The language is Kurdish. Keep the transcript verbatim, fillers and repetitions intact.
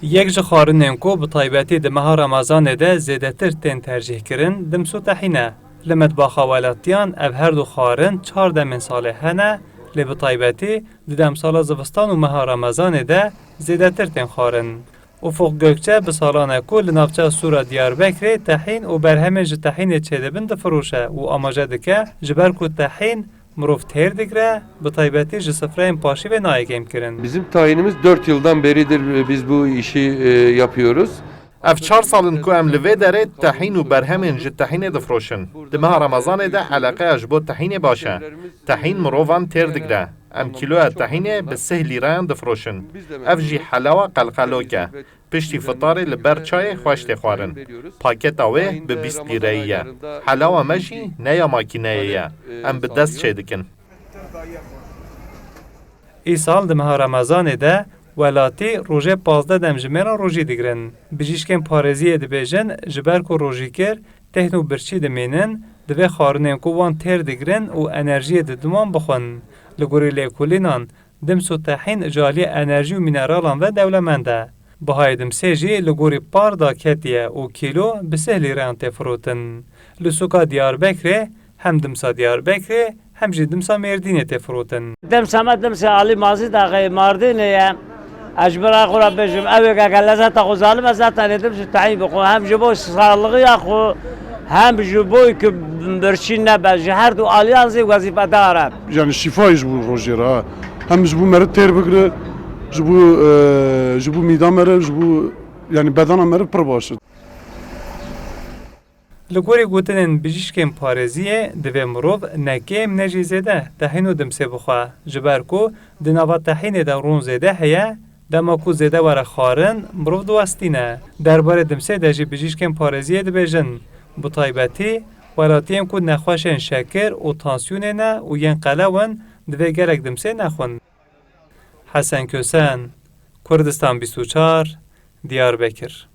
Yek ji xwarinên ku bi taybetî di meha Remezanê de zêdetir tên tercîhkirin, dims û tehîn e. Li metbaxa welatiyan ev her du xwarin çar demên salê hene, lê bi taybetî di demsala zivistan û meha Remezanê de zêdetir tên xwarin. Ufuk Gökçe bi salan e ku li navçeya Sûr a Diyarbekirê tehîn û berhemên ji tehînê çêdibin difiroşe û amaje dike, ji ber ku tehîn mirov têr digire, bi taybetî ji sifreyên paşî ve nayê kêmkirin. Bizim tahinimiz dört yıldan beridir, e, biz bu işi, e, yapıyoruz. Ev çar sal in ku em li vê derê tehîn û berhemên ji tehînê difiroşin. Di meha Remezanê de eleqeya ji bo tehînê baş e. Tehîn mirovan têr digire. Em kîloya tehînê bi sih lîreyan difiroşin. Ev jî helawa qelqelok e. Piştî fitarê li ber çayê xweş tê xwarin. Paketa wê bi bîst lîreyî ye. Helawa me jî ne ya makîneyê ye. Em bi dest çê dikin. Îsal di meha Remezanê de welatî rojê pazdeh dem ji mêran rojî digirin. Bijîşkên parêziyê dibêjin, ji ber ku rojîkir tehn û birçî dimînin, divê xwarinên ku wan têr digirin û enerjiyê didin wan bixwin. Li gorî lêkolînan, dims û tehîn ji aliyê enerjî û mîneralan ve dewlemend e. Bihayê dimsê jî li gorî par daketiye û kîlo bi sih lîreyan tê firotin. Li sûka Diyarbekirê hem dimsa Diyarbekirê hem jî dimsa Mêrdînê tê firotin. Demsa me demsa Alî Mazî daxê Mardînê ye. Ez ji bira xwe re bêjim, ew ê gege lezeta xwe zalim e, zaten ê dimsa teyîn bixwe. Hem ji bo sağlığı ya xwe, hem ji bo ku birçî nebe. Ji her du aliyan zî wezîfedar e. Yani şîfayê ji bo rojê re. Hem ji bo meriv têr bigire, ji bo, e, ji bo mîda meriv, ji bo, yani bedena meriv pir baş e. Li gorî gotinên bijîşkên parêziyê, divê mirov ne kêm ne jî zêde tehîn û dimsê bixwe, ji ber ku di nava tehînê de rûn zêde heye, dema ku zêde were xwarin, mirov diwestîne. Derbarê dimsê de jî bijîşkên parêziyê dibêjin, bi taybetî welatiyên ku nexweşên şekir û tansiyonê ne û yên qelew in, divê gelek dimsê nexwin. Hesen Kösen, Kurdistan bîst û çar, Diyarbekir.